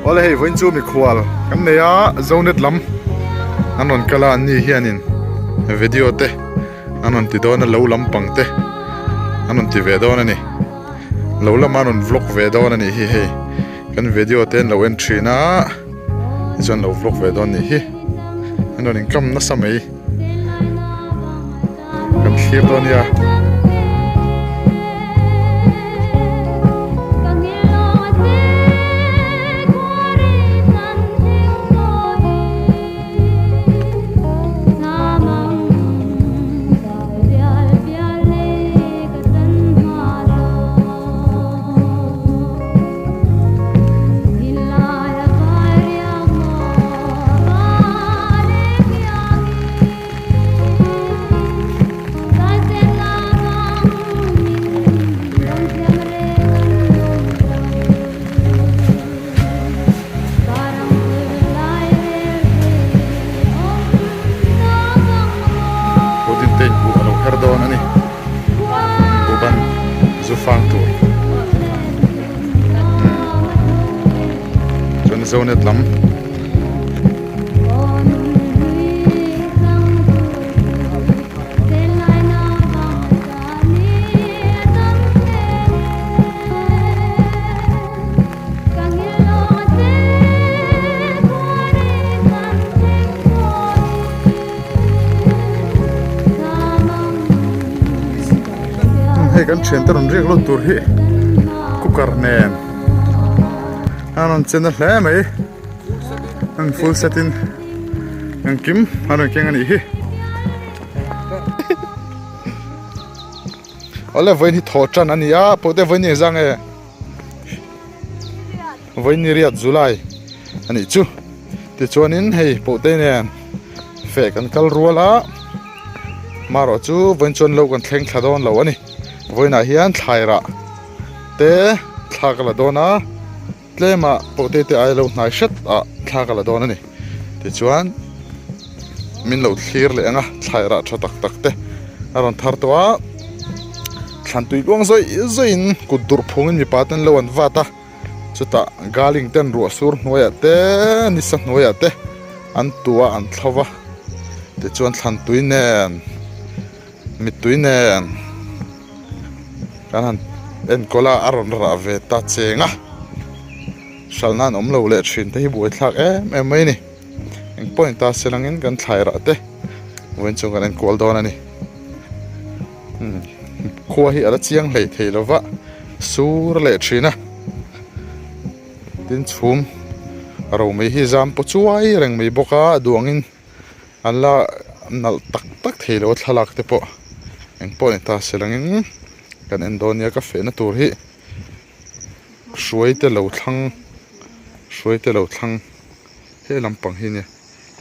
Awle hei vawiin chu mikhual kan nei a Zonet lam an rawn kal a an ni hianin video te an rawn ti dawn a lo lampang te an rawn ti ve dawn a ni lo lama an rawn vlog ve dawn a nih hi hei kan video te an lo en thin a tichuan an lo vlog ve dawn a nih hi an rawn inkam nasa mai. Kan thlir dawn nia. Putin te in buh a lo her dawn a ni buh ban zu fang tur chuan zonet lam. Hei kan thiante rawn riak lut tur hi cooker nen a rawn chen na hle mai. An full set in engkim an rawn keng a nih hi. Awle vawiin hi thaw tan a ni a pawh te vawiin ni engzah nge vawiin ni riat July a nih chu tichuanin hei pawh te nen feh kan kal rual a marawh chu vawiin chuan lo kan thleng thla dawn lo a ni vawiinah hian thlai rah te thla ka la dawn a. Tlema pawhte te ai lo hnai hret ah thla ka la dawn a ni. Tichuan min lo thlir leh ang a, thlai rah tha tak tak te a rawn thar tawh a. Thlan tui luang zawih zawih in kut durh phung in mipa ten lo an vat a, chutah galing ten ruah sur hnuaiah te nisa hnuaiah te an tu a an thlo va. Tichuan thlan tui nen mittui nen. Kan han enkawl a, a rawn rah ve ta cheng a, hralhna an awm lo leh thin te hi buaithlak em em mai a ni. Eng pawh in ta se langin kan thlai rah te vawiin chu kan enkual dawn a ni. Umm khua hi a la chiang hlei thei lo va, sur leh thin a, tin chhum ro mai hi zam paw chuai reng mai bawk a, duangin. An la nalh tak tak thei lo a thlalak te pawh eng pawh ni ta se langin kan en dawn nia ka fehna tur hi hruai te lo thlang hruai te lo thlang he lampang hi nia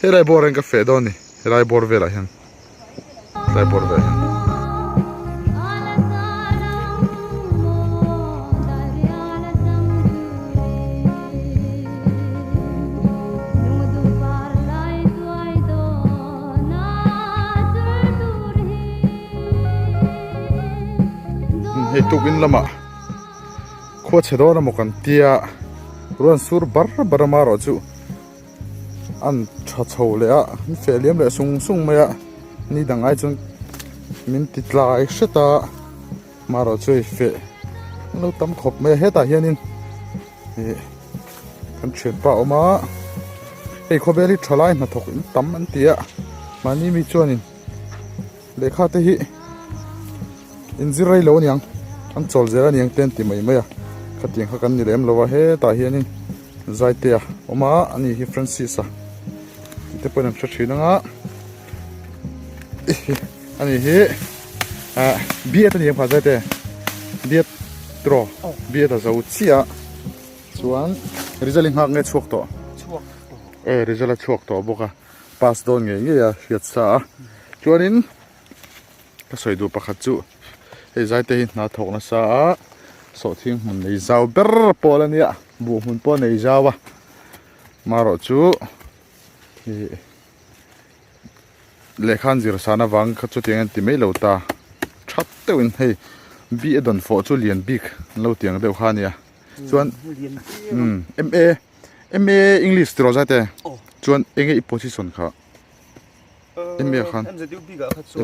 helai bawr ah hian ka feh dawn a ni helai bawr velah hian. Tlai bawr ve hian. Hei tukin lamah khua chhe dawn emaw kan tia ruan sur bar bar a marawh chu. An tha chho leh a an feh liam leh sung sung mai a ni dang ai chuan min ti tlai hret a marawh chu hei feh an lo tam khawp mai a hetah hianin ih kan thianpa a awm a hei khawvel hi thalai hnathawk in tam an ti a mahni mi chuanin lehkha te hi inzir rei lo aniang an chawl zel aniang te an ti mai mai a khatiang kha kan ni lem lo a hetah hianin. Zaitea awm a ani hi Francis a tih te pawhin an hre thin ang a ani hi ah B.Ed ani ang pha Zaite B.Ed tiraw B.Ed a zo chiah a chuan result i nghak nge chhuak tawh chhuak e result a chhuak tawh bawk a pass dawn ngei ngei a hriat sa a chuanin Ka sawi duh pakhat chu hei zaite hi hna thawk nasa a sawhthing hmun nei zau ber pawl a nia buh hmun pawh a nei zau a marawh chu ih lehkha an zir san avang kha chutiang an ti mai lo ta that deuhin hei bi a dawn fawh chu lian bik an lo tiang deuh kha a nia chuan umm M A. MA English tiraw zai te chuan enge i position kha MA ah khan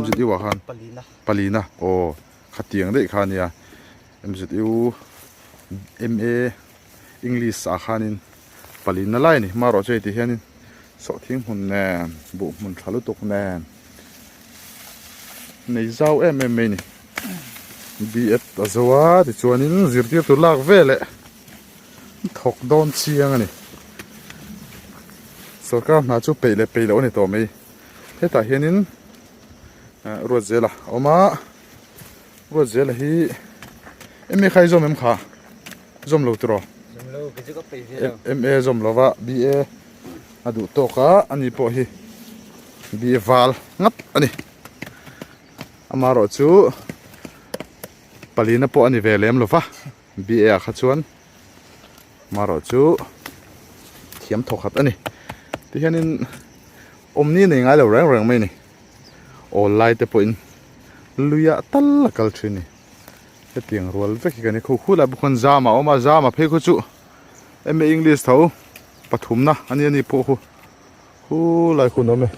MZU ah khan palina aw khatiang daih kha ania MZU MA English ah khanin palina lai a ni hmarawh chu hei ti hianin sawhthing hmun nen buh hmun tha lutuk nen nei zau em em mai a ni B Ed a zo a tichuanin zirtirtu lak veleh thawk dawn chiang a ni. Sorkar hna chu peih leh peih loh a ni tawh mai. Hetah hianin Ruatzela a awm a, Ruatzela hi MA kha i zawm em kha? Zawm lo tiraw? MA zawm lo va, BA a duh tawk a, ani pawh hi BA val ngap a ni. Amaherawhchu palina pawh a ni ve lem lo va. BA ah kha chuan marawh chu thiam thaw khat a ni tihianin awmni nei ngai lo reng reng mai a ni awl lai te pawhin luiah tal a kal thin a ni hetiang rual vek hi kan ni kho khulai bawk khuan zam a awm a zam a phei khaw chu MA English tho pathumna a nia ni pawh khu khulai hun awm e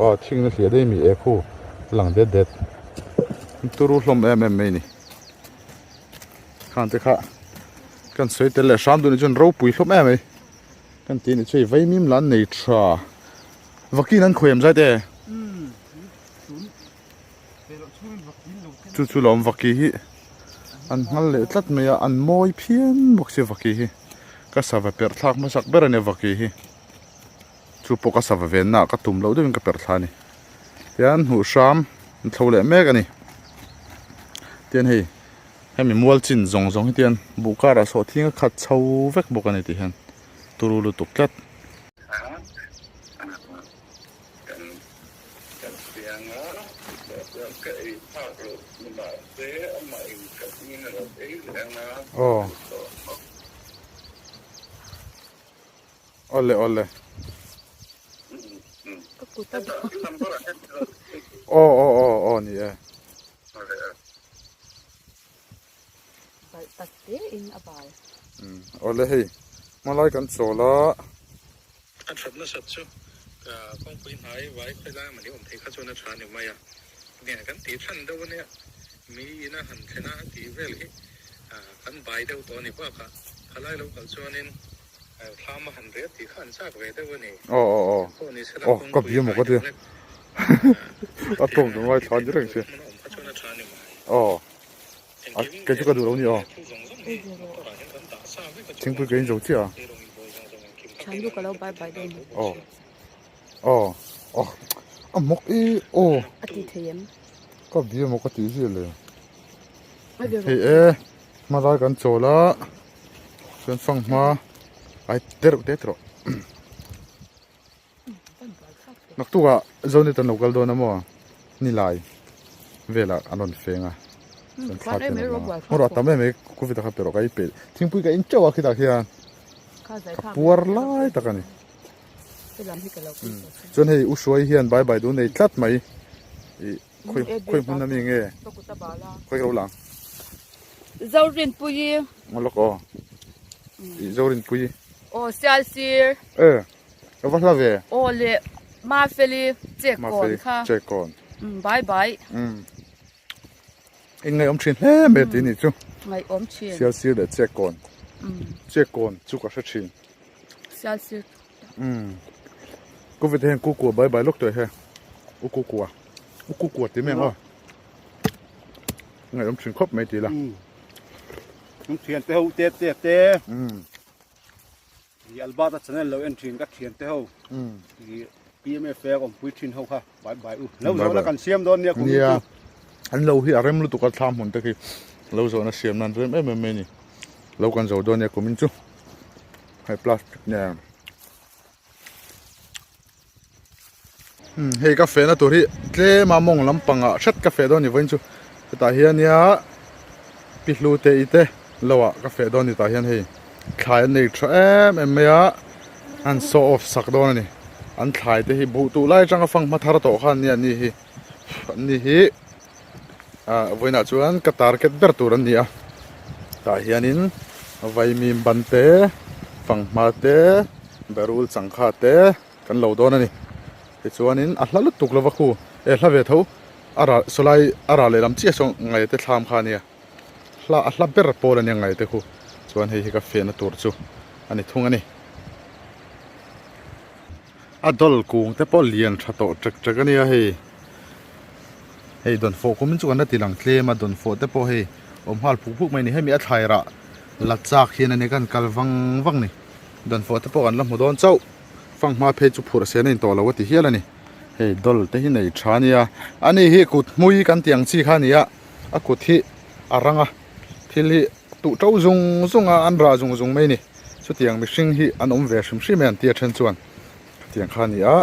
aw thing na hliah daih mi e khu a lang det det turu hlawm em em mai ni khang te kha kan sawi tel leh hram duh ni chuan ropui hlawm em mai kan tih ni chu hei vaimim lah an nei tha vakin an khawi em zai te Chu chu lawm vaki hi an nghal leh tlat mai a an mawi phian bawk sia vaki hi ka sava perh thlak hmasak ber a nia vaki hi chu pawh ka sava venna ah ka tum loh deuhin ka perh thla a ni tian hmuh hram an thlo leh mek a ni tian hei hemi mual chin zawng zawng hi tian buh karah sawhthing a khat chho vek bawk a ni tih hian turu lutuk tlat. Kan chiang a, chutah chuan ka ei phak loh ni mahse amah in ka hming a lo ei leh ang a, Aw. Awle awle. Ka kut a bawk. Aw aw aw aw ni e. Balh tak te in a bal. Awle hei hmalai kan chawl a. A that nasat chu kawngpui hnai vai khawi lai mah ni awm thei kha chuan a tha ni mai a, nge kan tih than deuh ania, mi ina han thlen a tih vel hi kan bai deuh tawh a ni bakah thalai lo kal chuanin thlam a han riat tih kha an chak ve deuh a ni. Aw aw aw Pawh ni sela aw ka kawngpui bia maw hnai ka tia deuh hlek a tawng ka ngai thla direk sia hmun a awm kha chuan a tha ni mai. Aw a kei chu ka duh lo ni aw thingpui ka in zo chiah a. Than ka lo bai bai dawn ni. Aw aw aw a mawk i aw. A ti thei em? Ka bia maw ka tih ziah le. Hei e hmalai kan chawl a chuan fanghma ai tereuh te tawh. Naktukah Zoni tan lo kal dawn a maw? Nilai velah an rawn feng a. Chuan thla te an rawn lang a. Hmawrh a tam em mai coffee te kha pe rawh ka ei peih. Thingpui ka in teuh a khitah khian ka puar lai tak a ni. Chuan hei U Hruai hian bai bai duh nei tlat mai. Ih khawi khawi hmun ami nge? Khawi ka lo lang. Zorinpuii. Ngaw lawk aw. Ih Zorinpuii. Aw sial sir. E. Ka va hla ve. Aw le Mafeli check kawn kha. Check kawn. Bye bye. In ngaihawm thin hle mai tih nih chu. Ngaihawm thin. Sial sir leh check kawn. Check kawn chu ka hre thin. Sial sir. Covid hian kukua bye bye lawk tawh he. U kukua. U kukua ti mai ang aw. Ngaihawm thin khawp mai ti la. Thian te ho te te te. I Albert a channel lo en thin ka thian te ho i PMF a awmpui thin ho kha bye bye u lo zawhna kan siam dawn nia kum nia an lo hi a rem lutuk a thlam hmun te khi lo zawhna siam nan rem em em mai ni lo kan zo dawn nia kumin chu hei plastic nen hei ka fehna tur hi tlem a mawng lampangah hret ka feh dawn ni vawiin chu hetah hian nia pi hlu te i te lo ah ka feh dawn ni tah hian hei thlai an nei tha em em mai a an saw off sak dawn a ni an thlai te hi buh tuh lai atanga fanghma thar tawh khan nia an ni hi an ni hi ah vawiinah chuan ka target ber tur an ni a tah hianin. Vaimim ban te, fanghma te, berul changkha te kan lo dawn a ni. Tichuanin a hla lutuk lova khu e hla ve tho a ral sawlai a ral lehlam chiah sawn ngaih te thlam kha a nia. Hla a hla ber pawl a nia ngaih te khu chuan hei hi ka fehna tur chu a ni thung a ni. A dawl kung te pawh lian tha tawh ṭek ṭek a nia hei. Hei dawnfawh kum in chu kan la ti lang tlem a dawnfawh te pawh hei awm nghal phuk phuk mai a ni hemi a thlai rah la chak hian a ni kan kal vang vang ni dawnfawh te pawh kan la hmu dawn chauh fanghma phei chu phurh sen a in tawh lo a ti hial a ni hei dawl te hi nei tha a nia ani hi kut hmui kan tih ang chi kha a ni a a kut hi a rang a thil hi tuh to zung zung a an rah zung zung mai a ni chutiang mihring hi an awm ve hrim hrim e an tia then chuan khatiang kha a ni a.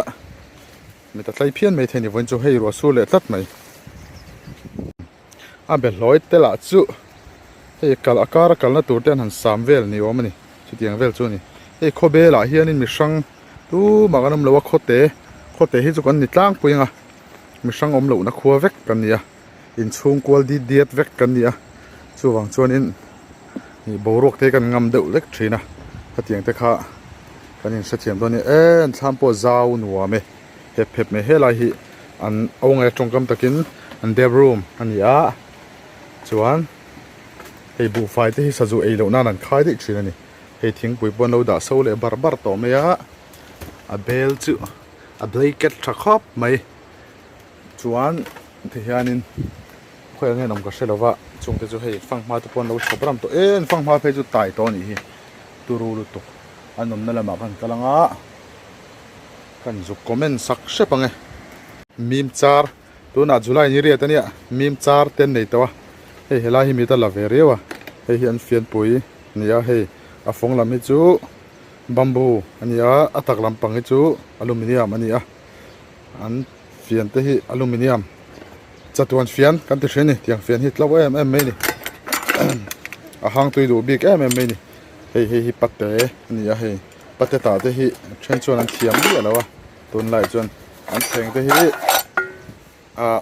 Mi ta tlai phian mai thei ni vawiin chu hei ruah sur leh tlat mai. A be hlawi te lah chu hei kal a kar a kalna tur te an han sam vel ni awm a ni chutiang vel chu a ni. Hei khawbel ah hianin mi hrang tumah kan awm lo a khawte khawte hi chu kan ni tlangpui ang a mi hrang awm lohna khua vek kan ni a inchhung kual dit diat vek kan ni a chuvang chuanin ih boruak te hi kan ngam deuh lek thin a hetiang te kha kan inhrethiam dawn a ni e an thlam pawh zau nuam e hep hep mai helai hi an aw nge tawngkam takin an dep room a ni a chuan hei buhfai te hi sazu ei loh nan an khai daih thin a ni hei thingpui pawh an lo dah so leh barh barh tawh mai a a bel chu a blanket tha khawp mai chuan tihianin khawiah nge an awm ka hre lova chungte chu hei fanghma te pawh an lo chhawp ram tawh em fanghma phei chu tai tawh a nih hi turu lutuk an awmna lamah khan kal anga kan zuk comment sak hrep ang e. Mim char tunah July ni riat ania mim char te an nei tawh a hei helai hi mit a la ve riau a hei hi an fianpui a ni a hei a fawng lam hi chu bamboo a ni a a tak lampang hi chu aluminium a ni a an fian te hi aluminium chatuan fian kan ti thin a ni tiang fian hi tlo em em mai a ni a hang tui duh bik em em mai a ni hei hei hi pate a ni a hei pate tah te hi then chuan an thiam miah lo a tunlai chuan an thleng te hi ah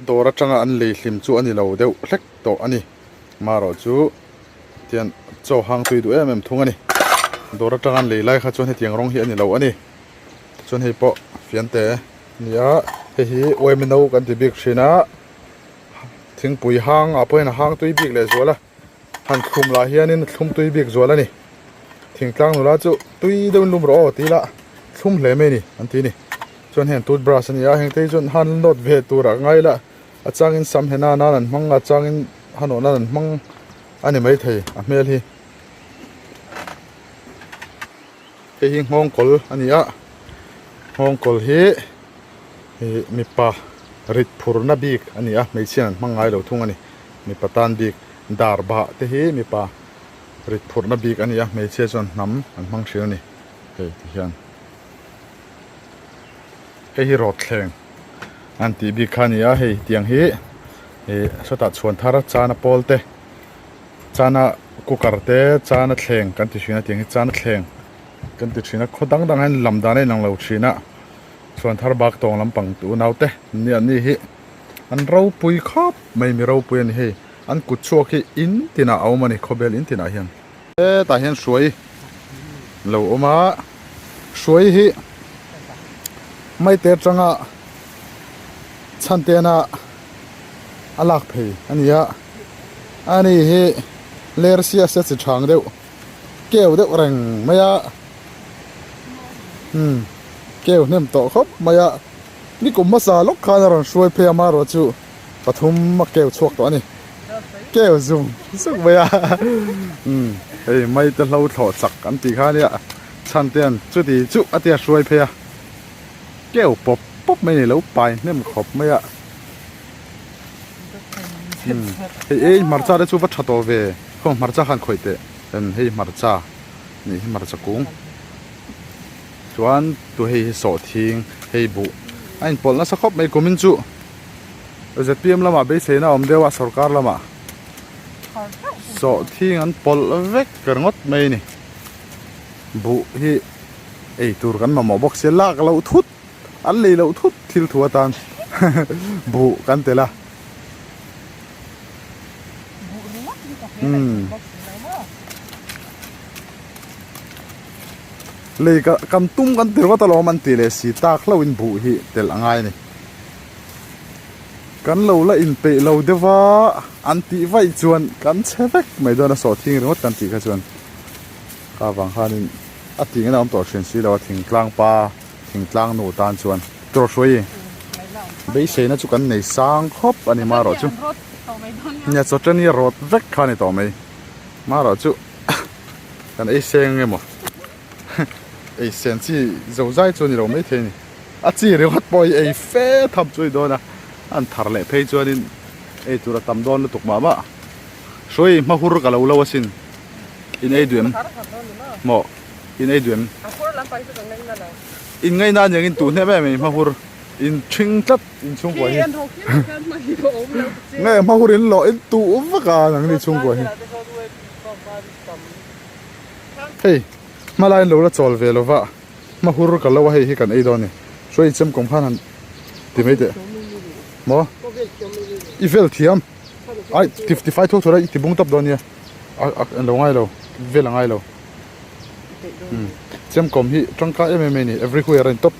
dawr atanga an lei hlim chu a ni lo deuh hlek tawh a ni marawh chu tian chaw hang tui duh em em thung a ni dawr atanga an lei lai kha chuan hetiang rawng hi a ni lo a ni chuan hei pawh fiante a ni a hei hi uaimino kan ti bik thin a thingpui hang ah pawh hian a hang tui bik leh zual a. Han thlum lah hianin a thlum tui bik zual a ni. Thingtlang nula chu tui deuhin lum rawh aw ti ila thlum hle mai a ni an ti a ni. Chuan heng toothbrush a ni a, hengte hi chuan han nawt ve turah ka ngai ila a changin sam he nan an hmang a, a changin ha nawh nan an hmang a ni maithei a hmel hi. Hei hi nghawngkawl a ni a, nghawngkawl hi ih mipa rit phurna bik a ni a, hmeichhia an hmang ngai lo thung a ni. Mipa tan bik dar bah te hi mipa rit phurhna bik a ni a, hmeichhia chuan hnam an hmang thin a ni hei ti hian. Hei hi rawt thleng an tih bik kha a ni a, hei tiang hi ih sawtah chhuan thar chana pawl te chana cooker te chana thleng kan ti thin a tiang hi chana thleng kan ti thin a khaw dang dang hian lam dan a inang lo thin a chhuan thar bak tawng lampang tu naute an ni an ni hi. An ropui khawp mai mi ropui a ni hei. An kut chhuak hi in tinah a awm a ni khawbel in tinah hian. Hetah hian hruai lo awm a, hruai hi maite atanga chhantena a lak phei a ni a, ani hi ler sia sia chi thang deuh keu deuh reng mai a, umm keu hnem tawh khawp mai a. Ni kum hmasa lawk khan a rawn hruai phei a marawh chu pathum a keu chhuak tawh a ni. Keu zum zuk mai a. Umm hei mai te hlo thlawh chak an tih kha ania chhan te an chuti chu a tia hruai phei a. Keu pawp pawp mai a ni lo pai hnem khawp mai a. Umm hei ei hmarcha te chu va tha tawh ve khawng hmarcha khan khawih teh en hei hmarcha nih hi hmarcha kung. Chuan tu hei hi sawhthing hei buh a inpawlh nasa khawp mai kumin chu zpm lamah beiseina a awm deuh a sorkar lamah sawhthing an pawlh vek ringawt mai a ni buh hi ei tur kan mamawh bawk sia lak loh thut an lei loh thut thil thu atan buh kan tel a. Lei ka kan tum kan ti ringawt alawm an tih leh si tak hlauhin buh hi telh a ngai a ni. Kan lo la inpeih lo deuh a, an tih vaih chuan kan chhe vek mai dawn a sawhthing ringawt kan tih kha chuan ka vang khanin a tih ngei a awm tawh thin si lo a thingtlang pa thingtlang nu tan chuan tawrh hruai i beiseina chu kan nei sang khawp a ni marawh chu nia chawṭen hi a rawt vek kha a ni tawh mai marawh chu kan ei seng emaw ei sen chi zo zai chu a ni lo maithei a ni a chi ringawt pawh hi ei fe tham chu a ni dawn a an thar leh phei chuanin ei tur a tam dawn lutuk mah mah hruai hma hur ka lo lo asin in ei duh em maw in ei duh em in ngaihna aniang in tuh hnem em em hma hur in ṭhing tlat in chhungkua hi nge hma hur in lawh in tuh vak a nangni chhungkua hi. Hei hmalai an lo la chawl ve lova hma hur ka lo a hei hi kan ei dawn a ni chuan i chem kawm khan han ti mai teh maw i vel thiam ai ti ti fai thuak thuak a i ti bung tawp dawn nia a a lo ngai lo vel a ngai lo umm chem kawm hi tangkai em em mai a ni everywhere a ni tawp.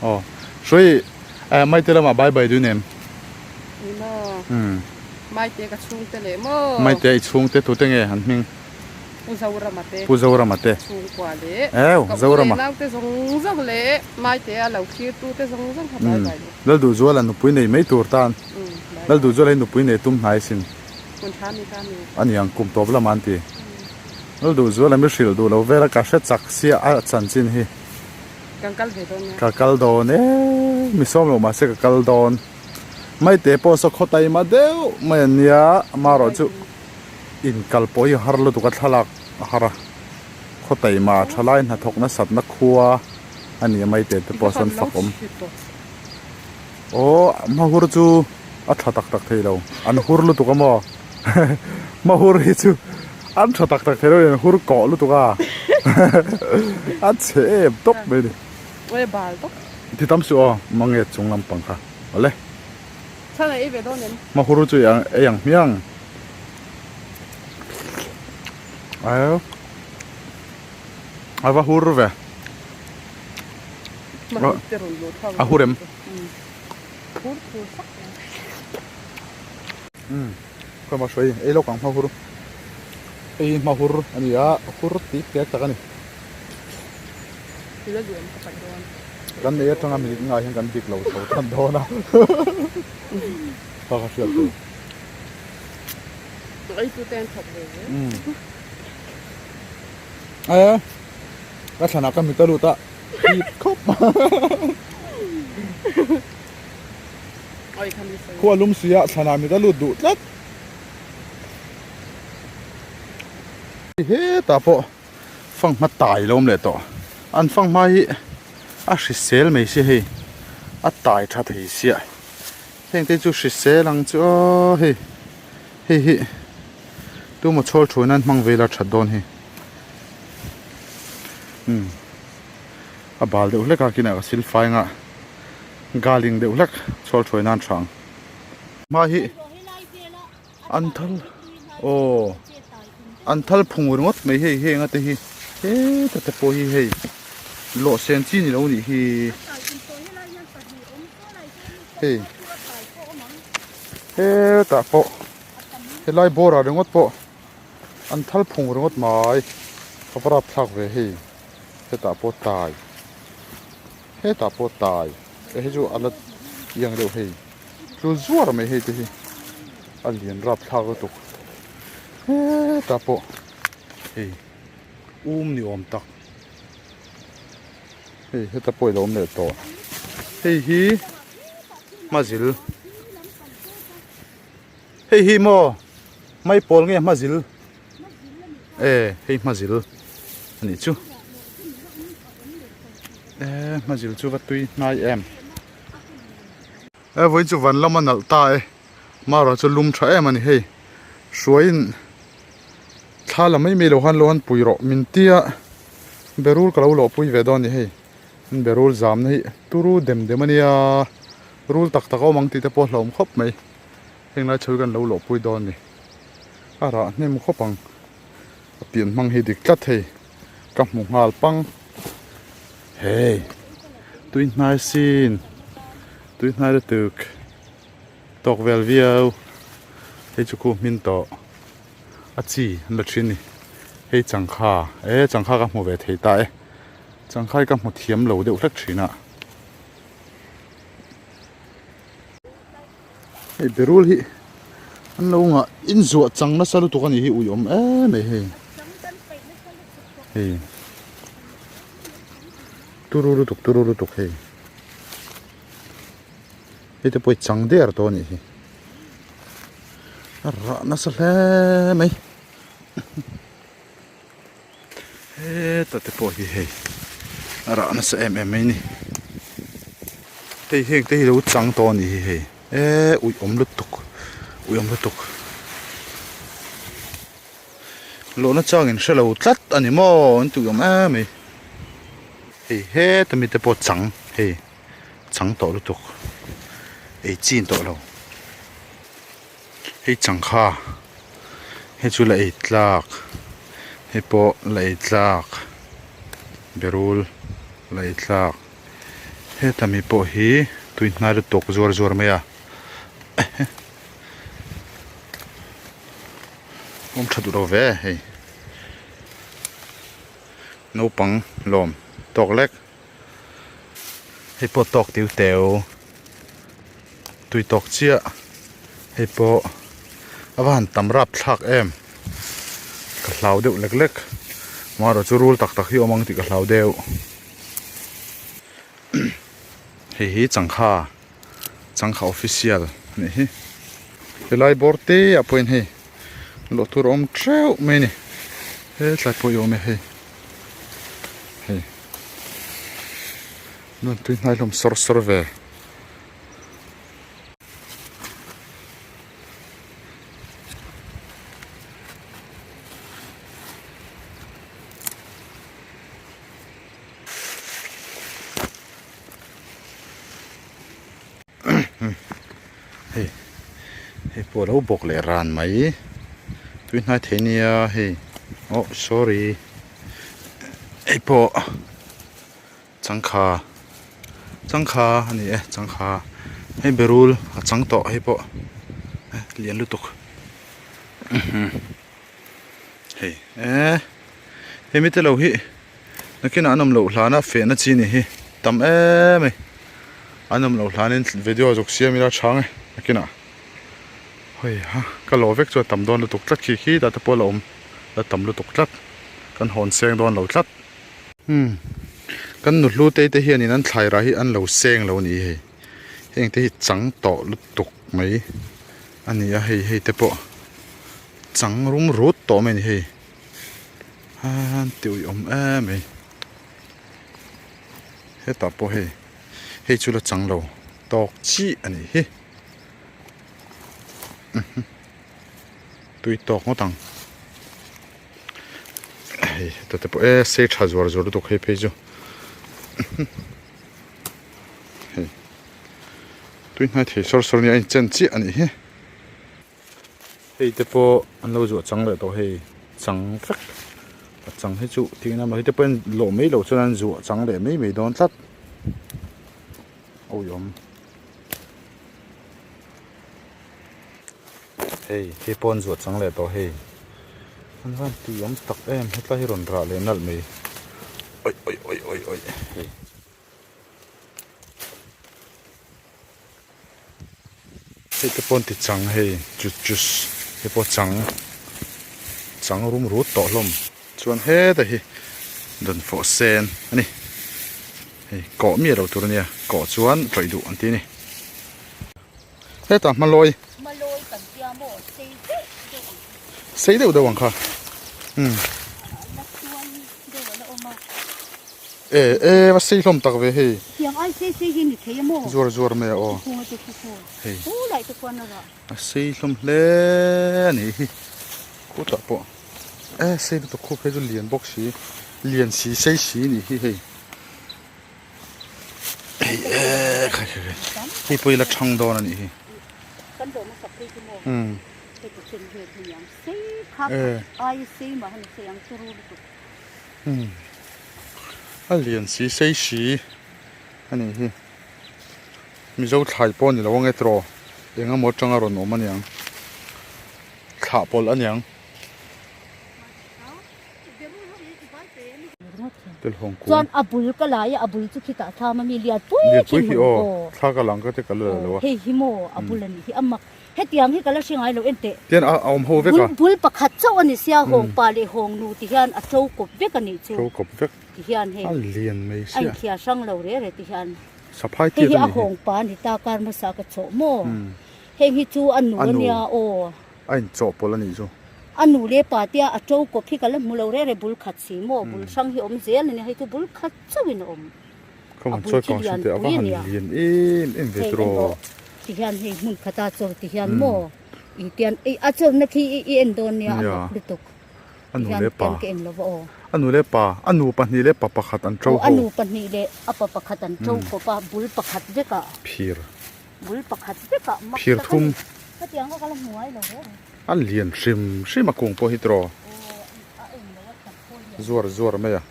Aw hruai eh maite lamah bye bye dun em? Ni maw? Umm. Maite ka chhungte leh maw? Maite i chhungte tute nge an hming? Pu Zorama te. Pu Zorama te. Chhungkua leh. Ew Zorama. Ka u leh naute zawng zawng leh Maite a lo thlir tu te zawng zawng kha bye bye. Lalduhzuala nupui nei mai tur tan. Lalduhzuala hi nupui nei tum hnai sin. Hmun tha mi kha mi. A niang kum tawp lamah an ti. Lalduhzuala mi hrilh duh lo vel a ka hre chak sia a chanchin hi. Kan kal ve dawn nia. Ka kal dawn e, mi sawm lo mahse ka kal dawn. Maite pawh saw khaw taima deuh mai an nia, amaherawh chu in kal pawh hi a har lutuk a thlalak a har a. Khaw taima thalai hnathawk nasatna khua a ni a maite te pawh sawn fak awm. Aw hmahur chu a tha tak tak thei lo an hur lutuk a maw hmahur hi chu an tha tak tak thei lo an hur kawh lutuk a a chhe em tawp mai a ni ti tam suh aw mange chung lampang kha awle hmahur chu ei ang hmiang a va hur ve. A hur em? Umm khawi maw hruai ei lawk ang hma hur hei hi hma hur a ni a hur tik tek tak a ni kan nei atanga minute ngah hian kan dik lo chho tan dawn a kha ka hriat tur umm e ka thlanah ka mit a lut a. Hip khawp Khua lum si a thlanah mit a lut duh tlat. Hetah pawh fanghma tai lo awm leh tawh. An fanghma hi a hrisel mai sia hei a tai tha thei sia. Heng te chu hrisel ang chu aw hei hei hi tumaw chhawl thuaina an hmang vel a that dawn hi. Umm a bal deuh hlek a kinah ka sil fai anga galing deuh hlek chhual thuai nan tha ang hma hi an thal aw an thal phung ringawt mai hei heng a te hi heta te pawh hi hei lawh sen chi ni lo nih hi hei hetah pawh helai bawr ah ringawt pawh. An thal phung ringawt mai ka va rap thlak ve hei hetah pawh tai hetah pawh tai eh hei chu a la iang deuh hei tlu zuar mai hei te hi a lian rap thlak lutuk hetah pawh hei um ni awm tak hei heta pawh ilo awm leh tawh hei hi hmazil. Hei hi maw maipawl nge hmazil e hei hmazil a nih chu e hmazil chu va tui hnai em e vawiin chu van lama nalh ta e marawh chu lum tha em a ni hei hruaiin thla la mai mai lo khan lo han pui rawh min tia berul ka lo lawh pui ve dawn a ni hei berul zamna hi turu dem dem a nia rul tak tak a awm ang tih te pawh a hlauhawm khawp mai. Heng lai chho hi kan lo lawhpui dawn a ni. A rah hnem khawp ang. A pian hmang hi dik tlat hei. Ka hmu nghal pang. Hei tui hnai sin tui hnai lutuk tawk vel viau hei chu khu hmin tawh a chi an la thin ni hei changkha e changkha ka hmu ve thei ta e changkha hi ka hmu thiam lo deuh hlek thin a. Hei berul hi an lo ngah in zuah chang nasa lutuk a nih hi ui awm em mai hei hei turu lutuk turu lutuk hei hei te pawh hi chang der tawh a nih hi a rah nasa hle mai. Heta te pawh hi hei a rah nasa em em mai a ni hei heng te hi lo chang tawh a ni hi hei eee uih awm lutuk uih awm lutuk lawhna chang in hrelo tlat a ni maw an ti uih awm em mai hei heta mi te pawh chang hei chang tawh lutuk ei chin tawh lo. Hei changkha hei chu la ei tlak hei pawh la ei tlak berul la ei tlak heta mi pawh hi tui hnai lutuk zuar zuar mai a awm tha duh lo ve hei naupang lawm tawk lek. Hei pawh tawk tiu teu tui tawk chiah hei pawh a va han tam rap thlak em ka hlau deuh lek lek marawh chu rul tak tak hi a awm ang tih ka hlau deuh hei hi changkha changkha official a nih hi helai bawr te ah pawhin hei lawh tur a awm teuh mai a ni hetlai pawh hi a awm e hei. Hei nuam tui hnai hlawm sawr sawr ve. Hei hei pawh alo bawk leh ran mai tui hnai thei nia hei oh sorry hei pawh changkha changkha a ni e changkha hei berul a chang tawh hei pawh lian lutuk hei eh hemi te lo hi. Nakinah an awm loh hlana fehna chi ni hi tam em mai. An awm loh hlanin video zuk siam ila chhang e nakinah. Hei ha ka lawh vek chuan tam dawn lutuk tlat khi khi tah te pawh la awm la tam lutuk tlat kan hawn seng dawn lo tlat. Umm kan nu hlu te te hianin an thlai rah hi an lo seng lo a ni hei. Heng te hi chang tawh lutuk mai a ni a hei hei te pawh chang rum rut tawh mai a ni hei. An ti uih awm em mai hetah pawh hei hei chu la chang lo tawk chiah a nih hi tui tawk ngawt ang hei heta te pawh e sei tha zuar zuar lutuk hei phei chu hei tui hnai thei sawr sawr nia a inchen chiah a nih hi. Hei te pawh an lo zuah chang leh tawh hei chang vek a chang hi chu tihna hei te pawh hian lawh mai loh chuan an zuah chang leh mai mai dawn tlat awiawm hei hei pawh an zuah chang leh tawh hei an van tui awm tak em hetlai hi rawn rah leh nalh mai awi awi awi awi awi hei. Hei te pawh an ti chang hei chu juice hei pawh chang chang rum rut tawh hlawm chuan heta hi dawnfawh sen a ni hei kawh miah lo tur a nia kawh chuan tawih duh an ti a ni hetah hmalawi sei deuh deuh ang kha umm. E e va sei hlawm tak ve hei. Tiang ai sei sei hi ni thei a maw? Zuar zuar mai a aw. Khunga te khu khu. Hei. Pu lai te khuan a rah. A sei hlawm hle a ni hi. Khutah pawh e sei lutuk khu phei chu lian bawk si lian si sei si a ni hi hei. Hei e khai khai khai. Hei pawh hi la thang dawn a nih hi. Kan dawhna sak phei chu maw? Umm. A lian si sei si a nih hi Mizo thlai pawh a ni lo ang e tiraw eng emaw atanga rawn awm a niang thlah pawlh a niang. Chuan a bul ka lai a a bul chu khitah thlam a mi lianpui lianpui khi aw thla ka lang ka te ka la lo a hei hi maw a bul a nih hi a mak hetiang hi ka la hre ngai lo en teh tian a awm ho vek a bul bul pakhat chauh a ni sia hawng pa leh hawng nu ti hian a to kawp vek a nih chu to kawp vek ti hian hei a lian mai sia a inthliar hrang lo re re ti hian saphai tiat a nih hi hei hi a hawng pa a ni ta kar hmasa ka chawh maw heng hi chu a nu a nia aw A inchawhpawlh a nih chu. A nu leh pa tia a to kawp hi ka la hmu lo rere bul khat si maw bul hrang hi awm zel a nia hei chu bul khat chauhin a awm. A bul khi lian pui a nia. Em em ve tiraw. Hei engmaw ti hian hei hmun khata chawr ti hian maw i tian i a chawrna khi i en dawn nia a mak lutuk. A nu leh pa. Ka en lova aw. A nu leh pa a nu pahnih leh pa pakhat an to ho. A nu pahnih leh a pa pakhat an to kawp a bul pakhat vekah. Phir. Bul pakhat vekah mak Phir tak a thum. ni. Hetiang kha ka la hmu ngai lo reng. A lian hrim hrim a kung pawh hi tiraw. Aw a eng lo a that pawh lian. Zuar zuar mai a.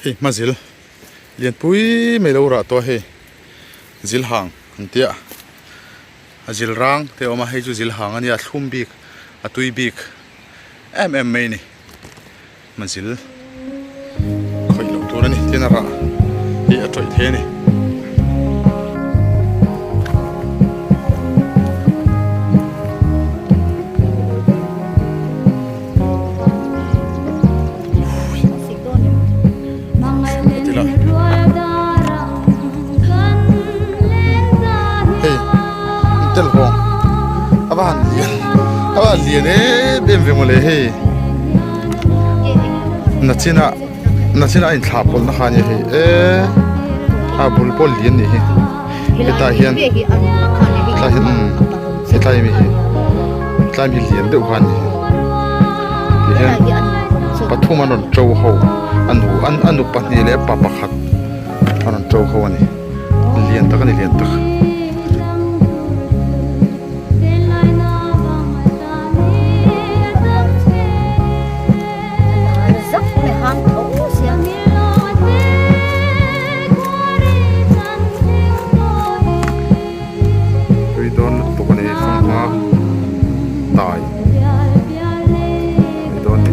Hei hmazil lianpui mai lo rah tawh a hei zil hang an tia a zil rang te a awm a hei chu zil hang a nia a thlum bik a tui bik em em mai a ni. Mazil khawih loh tur a ni tin a rah hi a tawih thei a ni. Hei tel hawng a va han lian a va han lian em em ve mawle hei. Nachina nachina a inthlah pawlh na kha a nia hei eee a bul pawh lian nih hi hetah hian hetlai hian umm hetlai ami hi hetlai ami lian deuh kha a ni hi tihian pathum an rawn to ho a nu a nu pahnih leh pa pakhat a rawn to ho a ni lian tak a ni lian tak. Tui dawn lutuk a ni fanghma tai tui dawn ni.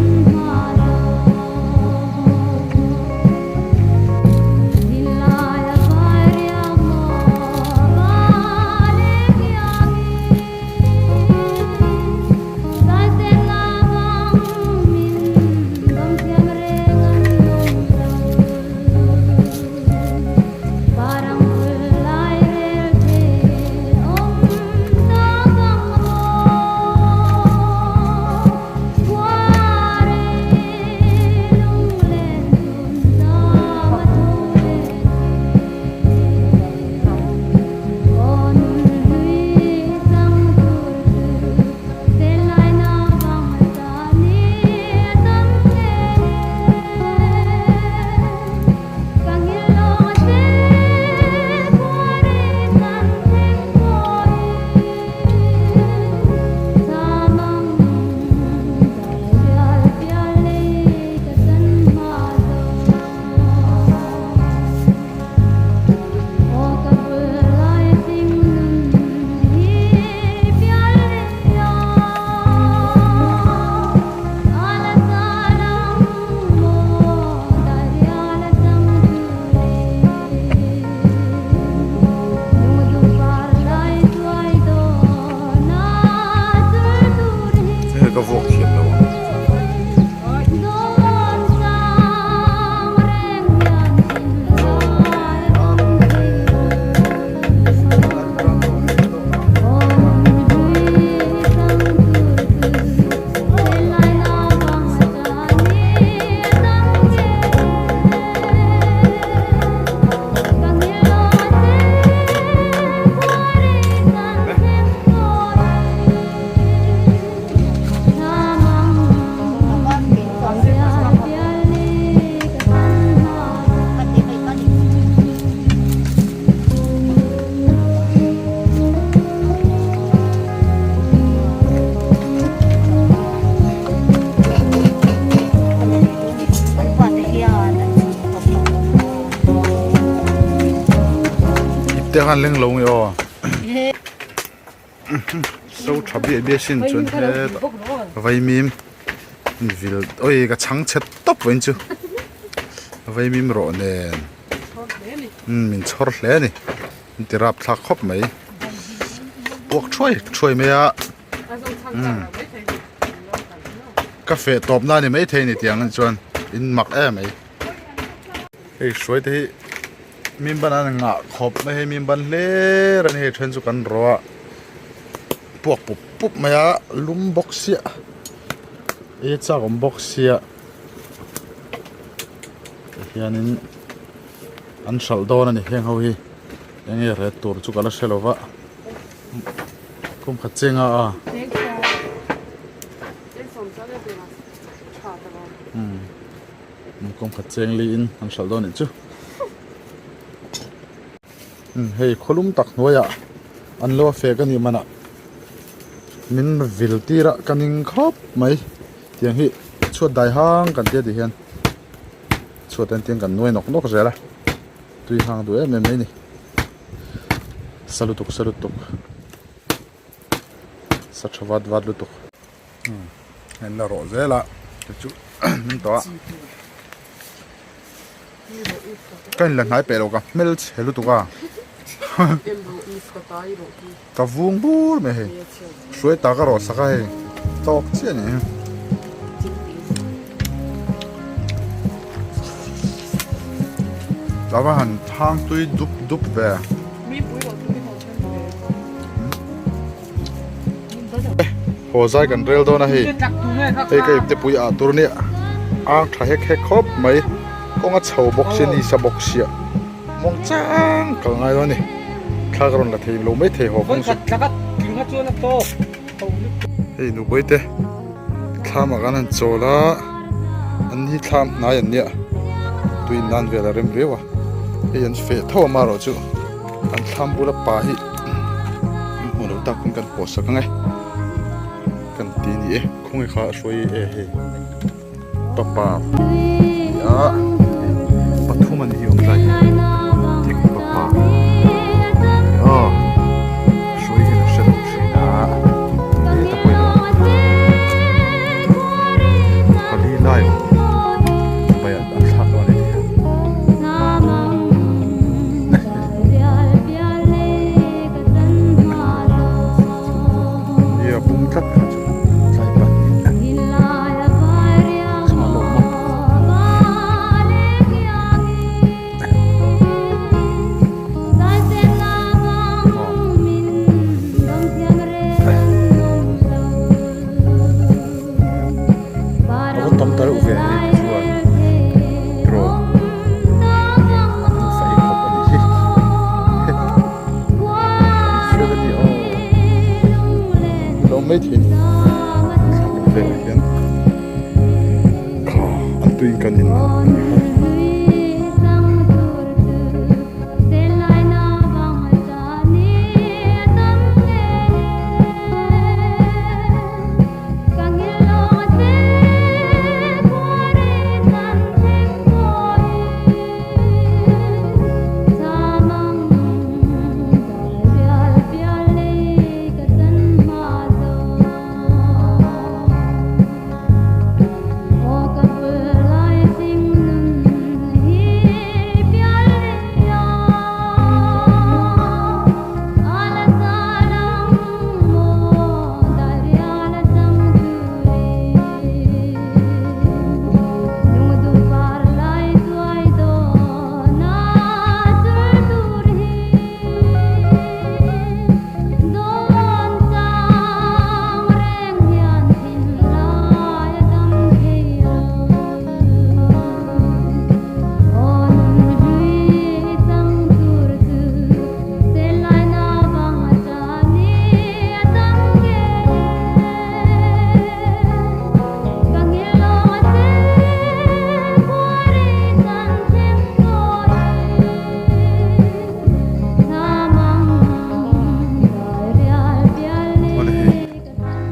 Ka vuak thiam lo ang. Paite khan leng lo nge aw. So tha biah biah sin chuan hetah vaimim vil oi ka chhang chhe tawp vawiin chu vaimim rawh nen min chhawr hle a ni min ti rap thlak khawp mai puak thuai thuai mai a ka feh tawp na ni maithei a ni tiang a nih chuan in mak em mai hei hruai te hi. Mim ban an ngah khawp mai hei mim ban hler a ni hei then chu kan rawh a puak pup pup mai a lum bawk siah ei a chak awm bawk siah tihianin an hralh dawn a ni heng ho hi eng nge ret tur chu ka la hre lo va kum khat cheng a a Kawng khat cheng liin an hralh dawn anih chu. Hei khawlum tak hnuaiah an lo a fek anih manah min vil tir a ka ning khawp mai tiang hi chhuat dai hang kan tia tih hian chhuat en tiang kan nuai nawk nawk zel a tui hang duh em em mai a ni sa lutuk sa lutuk sa tha vat vat lutuk. En la rawh zel a te chu min tawh a ka in la hnai peh lo ka hmel chhe lutuk a ka vung bur mai hei hruai ta ka rawh sak a hei tawk chiah a ni hi a va han thang tui dup dup ve. Haw zai kan rel dawn a hei hei ka ipte pui ah tur nia ang tha hek hek khawp mai kawng a chho bawk sia ni sa bawk sia muang chang kal ngai dawn a ni thla ka rawn la thei lo mai thei haw kawng chu hei nupui te thlam ah khan an chawl a an hi thlam hnai an nia tui in nan vel a rem riau a hei an feh tho a marawh chu. An thlam bula pa hi in hmuh loh tak in kan pawh sak ang e kan ti ni e khawnge kha a hruai e hei papa nia pathum an hi awm tlai tik papa nia hruai hian a hre lo thin a heta pawh pali lai awm bai an thlak dawn a ni tih Ia bung tlat kha chu tlai pan chhah lo maw. A va tam ta reuh ve hei chuan draw an nufa ei khawp a nih hi an fel a ni aw lo mai thei a ni thla velah hian an tuiin kan in a nih kha.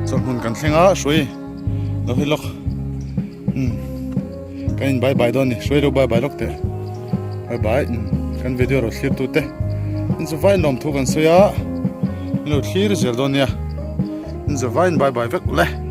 Chawlhmun kan thleng a hrui lo hi lawk umm kan in bye bye dawn a ni hrui lo bye bye lawk teh bye bye umm kan video rawh thlir tu te. In zavaiin lawmthu kan sawi a, in lo thlir zel dawn nia. In zavaiin bye bye vek ule.